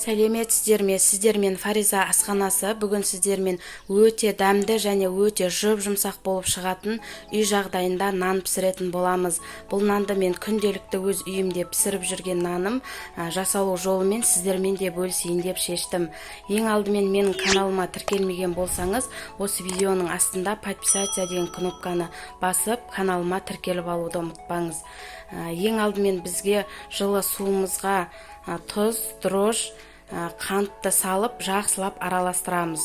Сәлеметсіздер ме? Сіздермен Фариза асханасы. Бүгін сіздермен өте дәмді және өте жұп-жұмсақ болып шығатын үй жағдайында нан пісіретін боламыз. Бұл нанды мен күнделікті өз үйімде пісіріп жүрген наным, жасалу жолымен сіздермен де бөлісейін деп шештім. Ең алдымен менің каналыма тіркелмеген болсаңыз, осы видеоның астында «Подписаться» деген кнопканы басып, каналыма тіркеліп алуды ұмытпаңыз. Ең алдымен бізге жылы суымызға тұз, дрожж, қантты салып, жақсылап араластырамыз.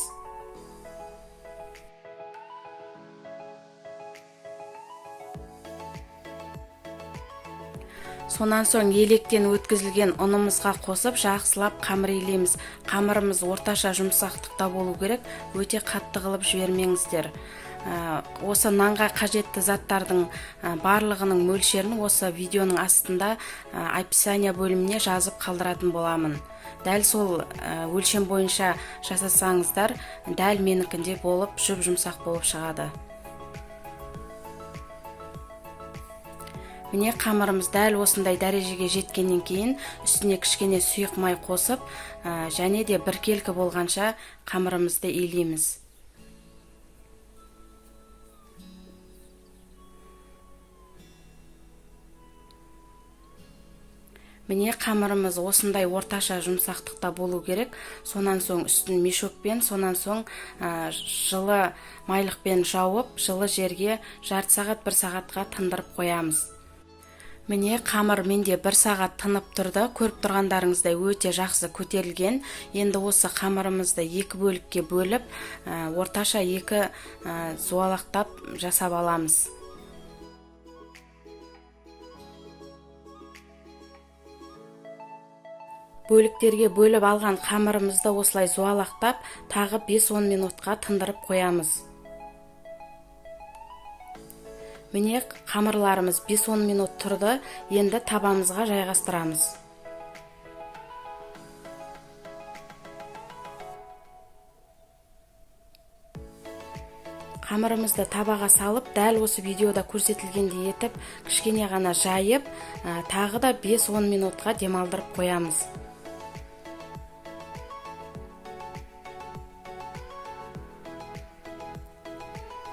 Сонан соң електен өткізілген ұнымызға қосып, жақсылап қамыр илейміз. Қамырымыз орташа жұмсақтықта болу керек, өте қатты қылып жібермеңіздер. Осы нанға қажетті заттардың барлығының мөлшерін осы видеоның астында описание бөліміне жазып қалдыратын боламын. Дәл сол өлшем бойынша жасасаңыздар, дәл менікіндей болып, жұп жұмсақ болып шығады. Міне, қамырымыз дәл осындай дәрежеге жеткеннен кейін үстіне кішкене сұйық май қосып, және де біркелкі болғанша қамырымызды илейміз. Міне, қамырымыз осындай орташа жұмсақтықта болу керек. Сонан соң үстін мешокпен, сонан соң жылы майлықпен жауып, жылы жерге жарты сағат, бір сағатқа тындырып қоямыз. Міне, қамыр менде бір сағат тынып тұрды. Көріп тұрғандарыңыздай, өте жақсы көтерілген. Енді осы қамырымызды екі бөлікке бөліп, орташа екі зуалақтап жасап аламыз. Бөліктерге бөліп алған қамырымызды осылай зуалақтап, тағы 5-10 минутқа тындырып қоямыз. Міне, қамырларымыз 5-10 минут тұрды. Енді табамызға жайғастырамыз. Қамырымызды табаға салып, дәл осы видеода көрсетілгендей етіп, кішкене ғана жайып, тағы да 5-10 минутқа демалдырып қоямыз.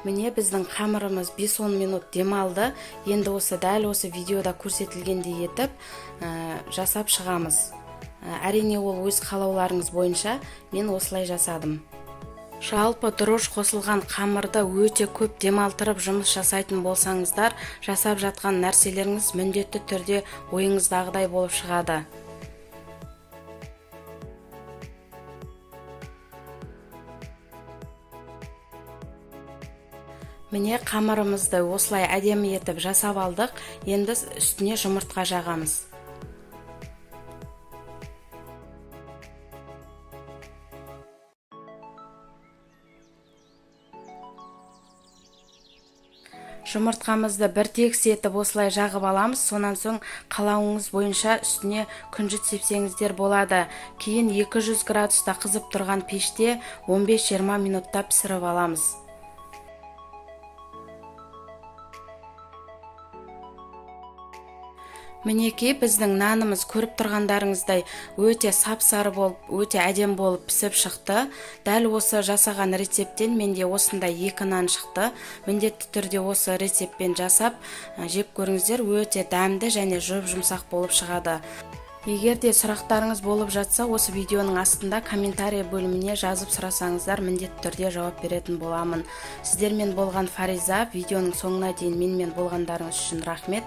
Міне, біздің қамырымыз 5-10 минут демалды. Енді осы дәл осы видеода көрсетілгендей етіп жасап шығамыз. Әрине, ол өз қалауларыңыз бойынша, мен осылай жасадым. Жалпы дрожж қосылған қамырды өте көп демалтырып жұмыс жасайтын болсаңыздар, жасап жатқан нәрселеріңіз міндетті түрде ойыңыздағыдай болып шығады. Міне, қамырымызды осылай әдемі етіп жасап алдық. Енді үстіне жұмыртқа жағамыз. Жұмыртқамызды бір тегіс етіп осылай жағып аламыз. Сонан соң қалауыңыз бойынша үстіне күнжіт сепсеңіздер болады. Кейін 200 градуста қызып тұрған пеште 15-20 минутта пісіріп аламыз. Мінекей, біздің нанымыз, көріп тұрғандарыңыздай, өте сап-сары болып, өте әдемі болып пісіп шықты. Дәл осы жасаған рецепттен менде осындай екі нан шықты. Міндетті түрде осы рецептпен жасап жеп көріңіздер, өте дәмді және жұп жұмсақ болып шығады. Егер де сұрақтарыңыз болып жатса, осы видеоның астында комментарий бөліміне жазып сұрасаңыздар, міндетті түрде жауап беретін боламын. Сіздермен болған Фариза. Видеоның соңына дейін менімен болғандарыңыз үшін рахмет.